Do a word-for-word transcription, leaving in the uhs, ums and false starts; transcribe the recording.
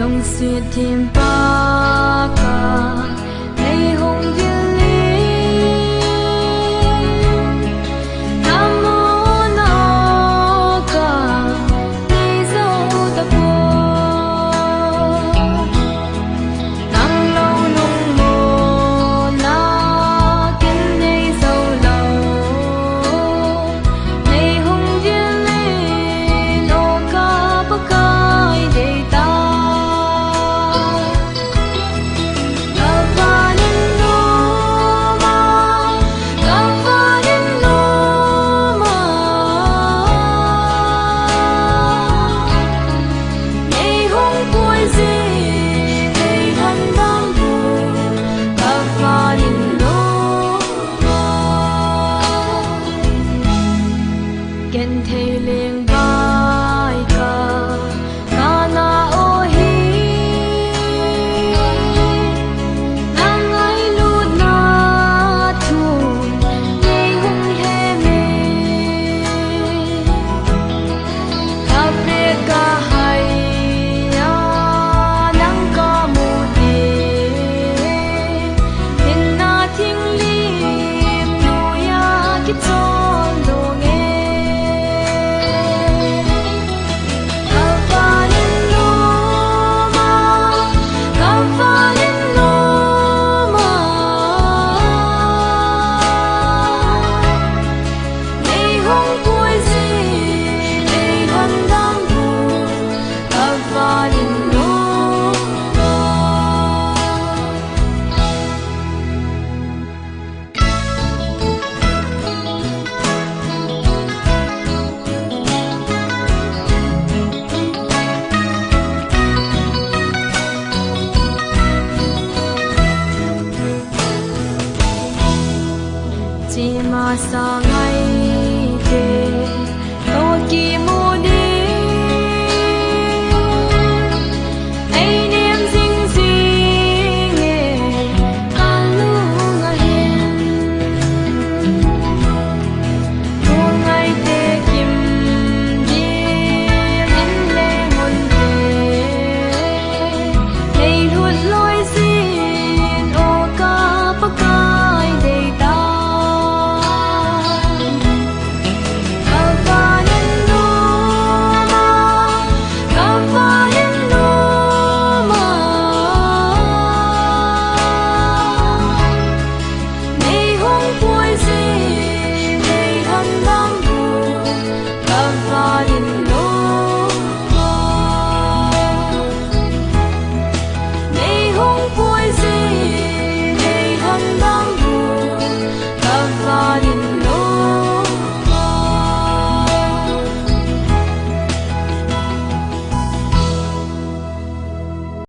Lungset thempa ka, nei hung vil in, thamuanna ka, nei jou tapoi. Nang lungmon a ken nei jou lou, nei hung vil in, o ka Pakai deitah. Ka van in nom a, ka van in nom a, nei hung puijin, nei lhondam bou, ka van in nom a. Ken thei leng vai ka, ka na o hi, na ngailutna thu nei hung lhem e. Ka pet ka hai a nang ka mu te, hinna thing lim noi a kichon dong e. Ka van in nom a, ka van in nom a, nei hung puijin, nei lhondam bou, ka van in nom a. Chema sa ngai te, to kimu ding, ei nem jing jing e, ka lung a hin. Thu ngai te kim ding in le ngon te, nei lhut loi jin, o ka Pakai deitah. Ka van in nom a, ka van in nom a, nei hung puijin, nei lhondam bou, ka van in nom a. Nei hung puijin, nei lhondam bou, ka van in